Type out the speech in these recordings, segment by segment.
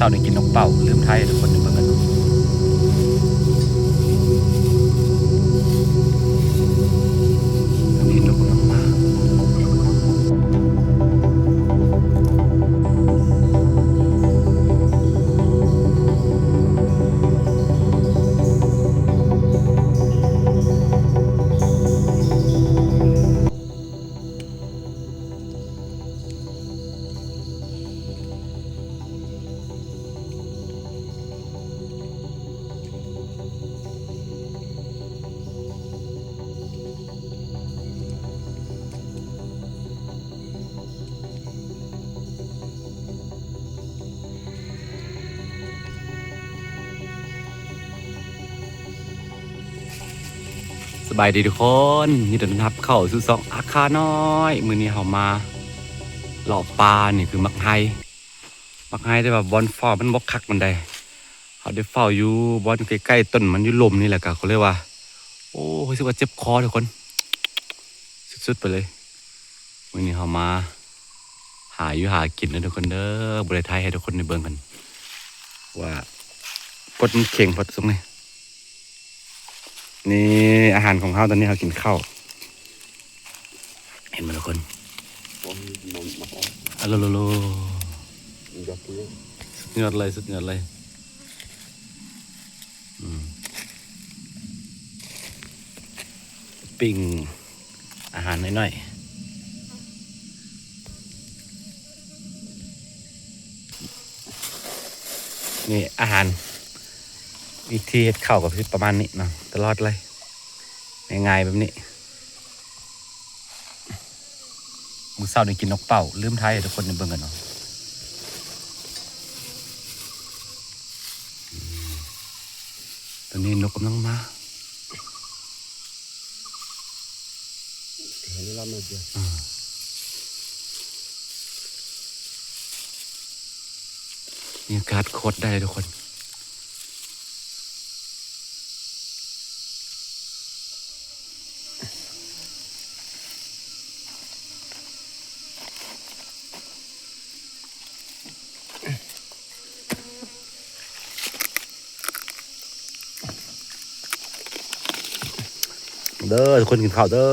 ເຮົາໄດ້ກິນນົກເປົ້າ ລືມຖ່າຍໃຫ້ທຸກຄົນໄດ້ເບິ່ງກັນ. ນີ້ນົກກຳລັງມາ. ສະບາຍດີທຸກຄົນ, ຍິນດີຕ້ອນຮັບເຂົ້າສູ່ຊ່ອງອາຄານ້ອຍ. ມື້ນີ້ເຮົາມາເລາະປ່າ, ນີ້ຄືໝາກໄຮ, ໝາກໄຮ ແຕ່ວ່າບ່ອນເຝົ້າມັນບໍ່ຄັກປານໃດ. ເຮົາໄດ້ເຝົ້າຢູ່ບ່ອນໃກ້ໆຕົ້ນມັນ ຢູ່ລົມນີ້ແຫຼະ, ກະເລີຍວ່າ ໂອ້ ຮູ້ສຶກວ່າເຈັບຄໍທຸກຄົນ, ສຸດໆໄປເລີຍ. ມື້ນີ້ເຮົາມາຫາຢູ່ຫາກິນເດີທຸກຄົນເດີ, ບໍ່ໄດ້ຖ່າຍໃຫ້ທຸກຄົນໄດ້ເບິ່ງກັນວ່າກົດມັນເຄັ່ງໂພດຊ່ວງນີ້. ນີ້ອາຫານຂອງເຮົາ, ຕອນນີ້ເຮົາກິນເຂົ້າ, ເຫັນບໍ່ທຸກຄົນ? ອາໂລໂລໂລ, ສຸດຍອດເລີຍ, ສຸດຍອດເລີຍ. ອືມ ປີ້ງອາຫານໜ້ອຍໆ. ນີ້ອາຫານ, ວິທີເຮັດເຂົ້າກໍຄືປະມານນີ້ເນາະ, ຕະຫຼອດເລີຍ, ງ່າຍໆແບບນີ້. ມື້ເຊົ້ານີ້ກິນນົກເປົ້າ, ລືມຖ່າຍໃຫ້ທຸກຄົນໄດ້ເບິ່ງກັນເນາະ. ຕອນນີ້ນົກກຳລັງມາ. ບັນຍາກາດໂຄດໄດ້ເລີຍທຸກຄົນ. ເດີ ທຸກຄົນກິນເຂົ້າເດີ.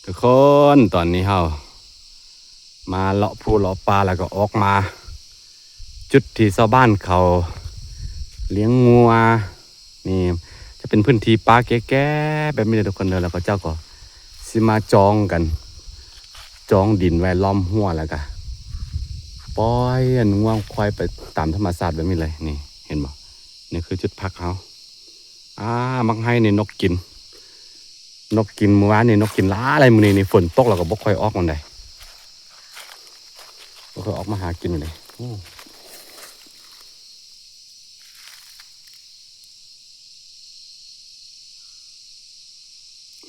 ທຸກຄົນ ຕອນນີ້ເຮົາມາເລາະພູເລາະປ່າ ແລ້ວກໍອອກມາຈຸດທີ່ຊາວບ້ານເຂົາລ້ຽງງົວ. ນີ້ຈະເປັນພື້ນທີ່ປ່າແກ່ໆແບບນີ້ເດີທຸກຄົນເດີ. ແລ້ວເຂົາເຈົ້າກໍຊິມາຈອງກັນ, ຈອງດິນໄວ້ລ້ອມຮົ້ວ ແລ້ວກໍປ່ອຍອັນງົວຄວາຍໄປຕາມທຳມະຊາດແບບນີ້ເລີຍ. ນີ້ເຫັນບໍ່? ນີ້ຄືຈຸດພັກເຮົາ. ອາ ໝາກໄຮນີ້ນົກກິນ, ນົກກິນ. ມື້ວານນີ້ນົກກິນຫຼາຍ, ມື້ນີ້ນີ້ຝົນຕົກແລ້ວກໍບໍ່ຄ່ອຍອອກປານໃດ, ບໍ່ຄ່ອຍອອກມາຫາກິນປານໃດ. ໂອ້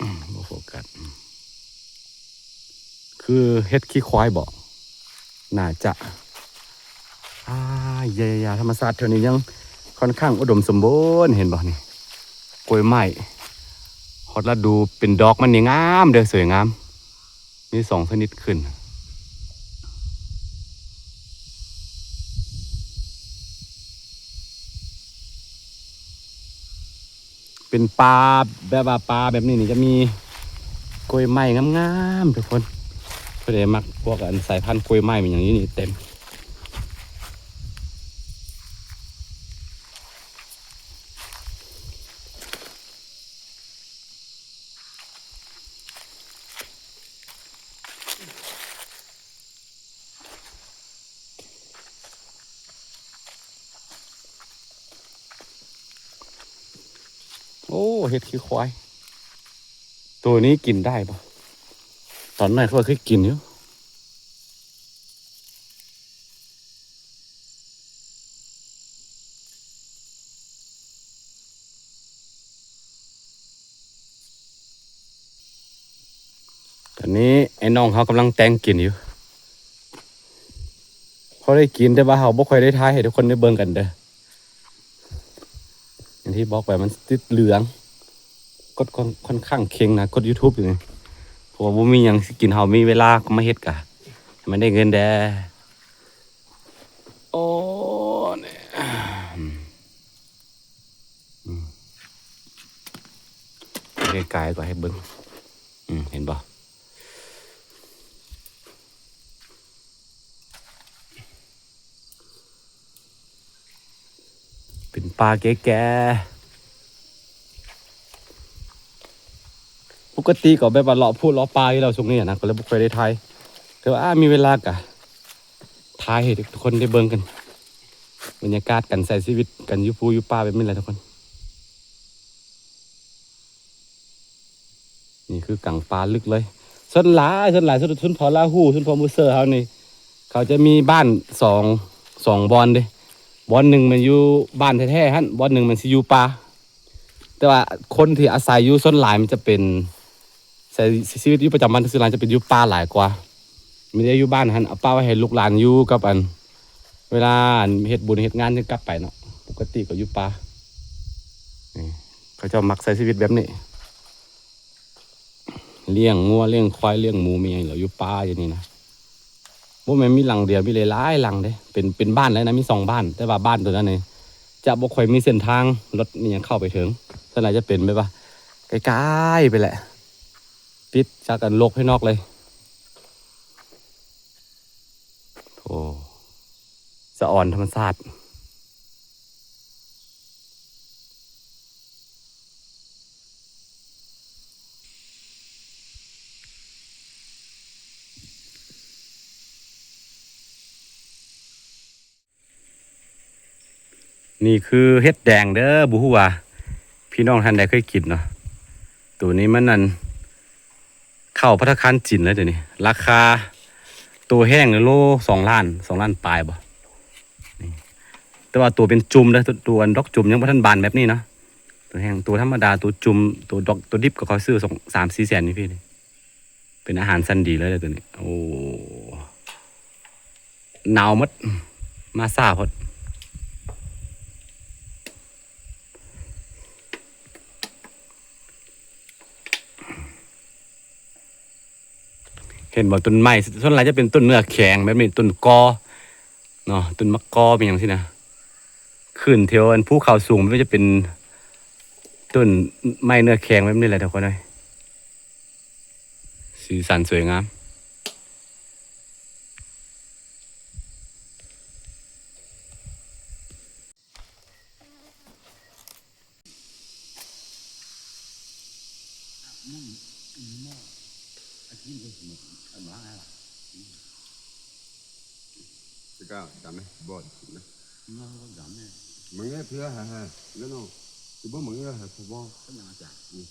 ອືມ ບໍ່ໂຟກັສ. ອືມ ຄືເຫັດຂີ້ຄວາຍບໍ? ໜ້າຈະ. ອາ ຢາໆ ທຳມະຊາດແຖວນີ້ຍັງຄ່ອນຂ້າງອຸດົມສົມບູນ. ເຫັນບໍ່ນີ້? ກ້ວຍໄມ້ ຮອດລະດູເປັນດອກມັນນີ້ງາມເດີ, ສວຍງາມ. ມີສອງຊະນິດຂຶ້ນ. ເປັນປ່າ ແບບວ່າປ່າແບບນີ້ນີ້ຈະມີກ້ວຍໄມ້ງາມໆ ທຸກຄົນ. ຜູ້ໃດມັກພວກອັນສາຍພັນກ້ວຍໄມ້ ມີຫຍັງຢູ່ນີ້ເຕັມ. ອ ໂອ້ ເຫັດຂີ້ຄວາຍ ໂຕນີ້ກິນໄດ້ບໍ່? ຕອນນ້ອຍຂ້ອຍເຄີຍກິນຢູ່. ຕອນນີ້ໄອ້ນ້ອງເຮົາກຳລັງແຕ່ງກິນຢູ່. ພໍໄດ້ກິນ ແຕ່ວ່າເຮົາບໍ່ຄ່ອຍໄດ້ຖ່າຍໃຫ້ທຸກຄົນໄດ້ເບິ່ງກັນເດີ້. ຢ່າງທີ່ບອກໄປ ມັນຕິດເຫຼືອງ ກົດຂ້ອນ ຂ້ອນຂ້າງເຄັ່ງນະ ກົດ YouTube ຢູ່ນີ້ ເພາະວ່າບໍ່ມີຫຍັງຊິກິນ ເຮົາມີເວລາກໍມາເຮັດກະໃຫ້ມັນໄດ້ເງິນແດ່. ໂອ້ ນີ້ ອືມ ໃກ້ໆ ກໍໃຫ້ເບິ່ງ ອືມ ເຫັນບໍ່? ເປັນປ່າແກ່ໆ ປົກກະຕິກໍແບບວ່າເລາະພູເລາະປ່າຢູ່ແລ້ວຊ່ວງນີ້ນະ ກໍເລີຍບໍ່ຄ່ອຍໄດ້ຖ່າຍ ແຕ່ວ່າ ອາ ມີເວລາກະຖ່າຍໃຫ້ທຸກຄົນໄດ້ເບິ່ງກັນ ບັນຍາກາດການໃຊ້ຊີວິດ ການຢູ່ພູຢູ່ປ່າແບບນີ້ແຫຼະທຸກຄົນ. ນີ້ຄືກາງປ່າລຶກເລີຍ. ສ່ວນຫຼາຍ ສ່ວນຫຼາຍ ຊົນ ຊົນເຜົ່າລາຫູ ຊົນເຜົ່າມູເຊີເຮົານີ້ ເຂົາຈະມີບ້ານສອງ ສອງບ່ອນເດ້. ບ່ອນໜຶ່ງແມ່ນຢູ່ບ້ານແທ້ໆຫັ້ນ, ບ່ອນໜຶ່ງແມ່ນຊິຢູ່ປ່າ. ແຕ່ວ່າຄົນທີ່ອາໄສຢູ່ສ່ວນຫຼາຍມັນຈະເປັນ ໃຊ້ ໃຊ້ຊີວິດຢູ່ປະຈຳວັນ ສ່ວນຫຼາຍຈະເປັນຢູ່ປ່າຫຼາຍກວ່າ. ມີແຕ່ຢູ່ບ້ານຫັ້ນ ເອົາປ່າໄວ້ໃຫ້ລູກຫຼານຢູ່ກັບອັນ ເວລາອັນເຮັດບຸນເຮັດງານຈຶ່ງກັບໄປເນາະ. ປົກກະຕິກໍຢູ່ປ່າ. ນີ້ ເຂົາເຈົ້າມັກໃຊ້ຊີວິດແບບນີ້. ລ້ຽງງົວ ລ້ຽງຄວາຍ ລ້ຽງໝູ ມີຫຍັງ ແລ້ວຢູ່ປ່າຢູ່ນີ້ນະ. ບໍ່ແມ່ນມີຫຼັງດຽວ ມີຫຼາຍໆຫຼັງເດ້. ເປັນ ເປັນບ້ານເລີຍນະ ມີສອງບ້ານ. ແຕ່ວ່າບ້ານໂຕນັ້ນນີ້ຈະບໍ່ຄ່ອຍມີເສັ້ນທາງລົດມີຫຍັງເຂົ້າໄປເຖິງ. ສ່ວນຫຼາຍຈະເປັນແບບວ່າ ໄກໆໄປແຫຼະ ປິດຈາກກັນໂລກພາຍນອກເລີຍ. ໂອ້ ສະອອນທຳມະຊາດ. ນີ້ຄືເຫັດແດງເດີ້. ບໍ່ຮູ້ວ່າພີ່ນ້ອງທ່ານໃດເຄີຍກິນເນາະ. ໂຕນີ້ມັນ ອັນ ເຂົ້າພັດຕາຄານຈີນເລີຍໂຕນີ້. ລາຄາໂຕແຫ້ງໂລສອງລ້ານ ສອງລ້ານປາຍບໍ່. ນີ້ ແຕ່ວ່າໂຕເປັນຈຸ່ມເດີ້ ໂຕ ໂຕອັນດອກຈຸ່ມຍັງບໍ່ທັນບານແບບນີ້ເນາະ. ໂຕແຫ້ງ ໂຕທຳມະດາ ໂຕຈຸ່ມ ໂຕດອກ ໂຕດິບກໍເຂົາຊື້ສອງ ສາມສີ່ແສນຢູ່ພີ້ນີ້. ເປັນອາຫານຊັ້ນດີເລີຍໂຕນີ້. ໂອ້ ໜາວໝົດ ມາຊ້າໂພດ. ເຫັນບໍ່ ຕົ້ນໄມ້ສ່ວນຫຼາຍຈະເປັນຕົ້ນເນື້ອແຂງແບບນີ້ ຕົ້ນກໍເນາະ ຕົ້ນໝາກກໍ ມີຫຍັງຊີ້ນະ. ຂຶ້ນແຖວອັນພູເຂົາສູງ ມັນຈະເປັນຕົ້ນໄມ້ເນື້ອແຂງແບບນີ້ແຫຼະທຸກຄົນເອີຍ. ສີສັນສວຍງາມ. ເຈົ້າ ດຳໄໝ? ບໍ່ໄດ້ກິນນະ. ມັນແກ່ເທື່ອຫາ ຫາ ແລ້ວເນາະ ຊິບໍ່ມັນແກ່ຫາ ບໍ່ ເປັນຫຍັງອາຈານ? ອືມ.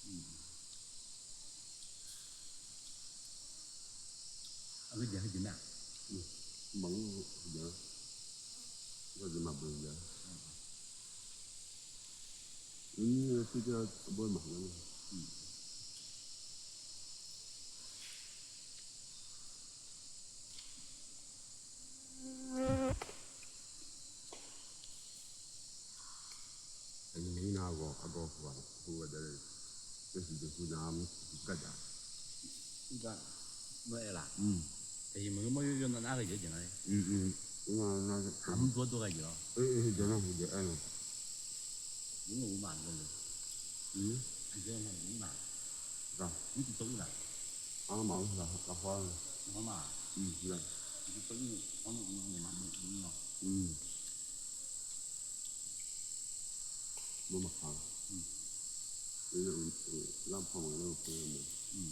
ອືມ ເອົາໄປດຽວໃຫ້ກິນນະ. ອືມ ມັນດຽວ ກໍຈະມາເບິ່ງດຽວ. ອືມ ອືມ ຄືຈະບໍ່ມັກນຳ. ອືມ. ອັນນີ້ນາວອກ ອາກອກວ່າ ຮູ້ວ່າໄດ້ ໄດ້ຊິໄດ້ຮູ້ນາມກັນດາ. ກະເມື່ອຍລະ. ອືມ. ແຕ່ທີ່ມື້ມາຢູ່ນານາກໍເຢັນຈັ່ງໃດ. ອືມໆ. ນານາ ຖາມຕົວຕົວກໍຢູ່. ເອີໆ ເດີນະ ເດີນະ. ອືມ. ມັນກໍບໍ່ມາເລີຍ. ອືມ. ເດີນະ ມັນມາ. ກະ ມີຕົວນີ້ລະ. ອາ ມາລະ ລະຄອນ. ມາ ມາ. ອືມ ລະ ມີຕົວນີ້ ອືມ. ບໍ່ມາຂາຍ. ອືມ. ເອີ ລຳພອງລະເພິ່ນ. ອືມ.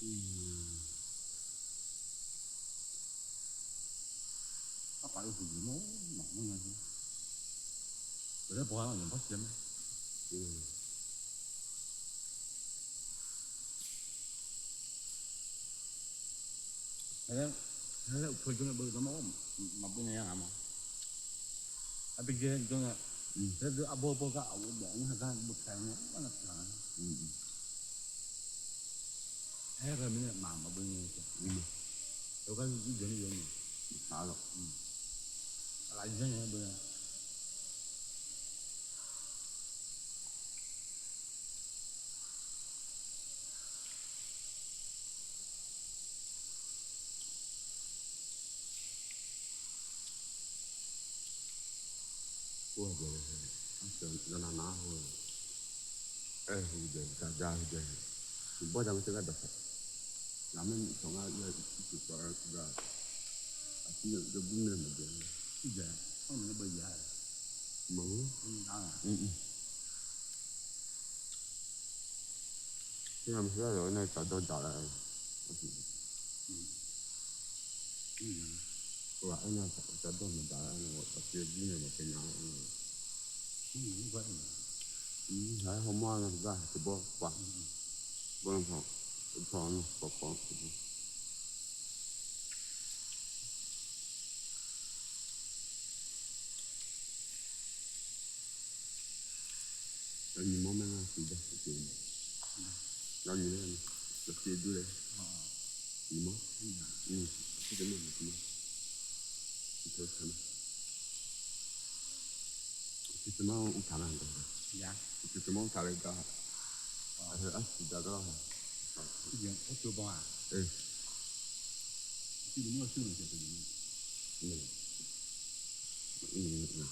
ອືມ ເອົາໄປອຸດໜູ ໝາກມັນຍັງ ບໍ່ໄດ້ ບໍ່ໃຫ້ມັນບໍ່ເຄັມ. ອືມ ແລ້ວ ແລ້ວເພິ່ນກໍເບິ່ງ ມາ ມາເບິ່ງຫຍັງ ມາ ອາໄປເຮັດຕົງນັ້ນ ອືມ ແລ້ວເອົາບໍ່ ບໍ່ກໍເອົາ ບໍ່ ມັນກໍບໍ່ແຂງເນາະ ມັນກໍ ອືມ ແທ້ກໍມີໝາ ມາເບິ່ງ ອືມ ແລ້ວກໍຢູ່ ຢູ່ ຢູ່ ຫາດອກ ອືມ ຫຼາຍເດືອນເບິ່ງ Ua, deh, antes, na, na, na, ua. Eh, ua, deh, ja, ja, ua, deh. Bo ja mesti kada. Nama ni, sama, ya, itu, para, da. Aku, ya, dia guna, dia. Ida, oh, mana bayar? Mau? Hmm, ah. Hmm, hmm. Ina mesti ada, ina tak ada jalan. Hmm. Hmm. Ora ina tak ada jalan, tapi dia punya makin nyawa. Hmm, buat ni. Hmm, saya semua nak dah sebab kuat. Hmm. Belum tahu. Tahu nak pokok. Ani mama na sida kutenda. Ani le na sida dule. Ima. Ina. Ni. Sida mama kuma. Ito sana. Ito ma utala ndo. Ya. Ito ma utala ga. Asa asida ga. Ya, oto ba. Eh. Ito mo sino siya. Ni. Ni. Ni.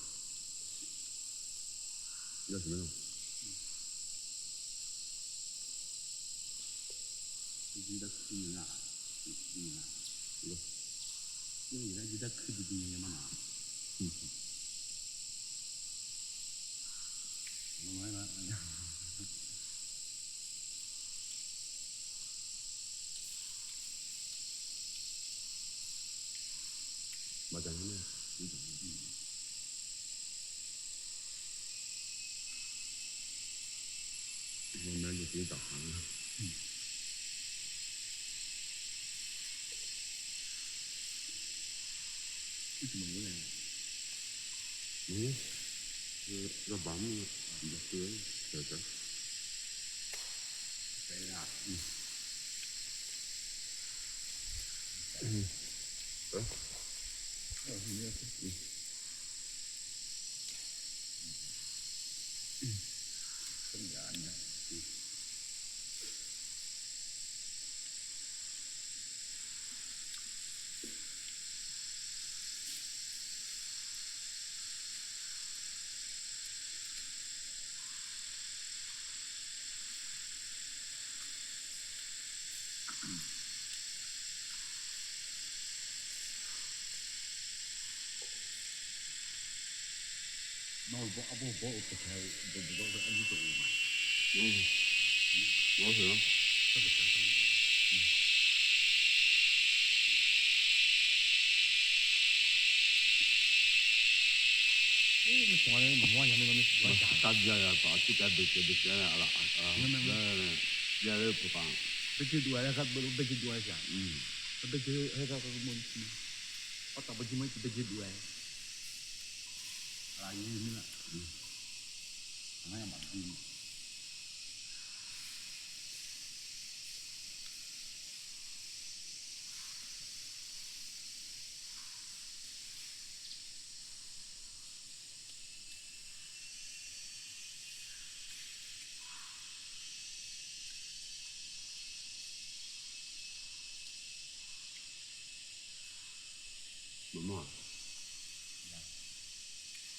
Mama.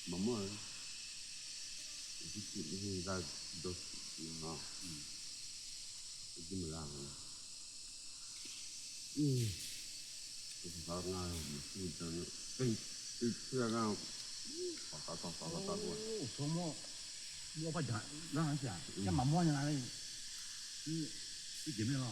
Mama. Itu, itu, itu, itu, itu, itu, itu, itu, Somo, mo pa ja, na sia. Ya mamo ya na le. Ni, ni ke me lo.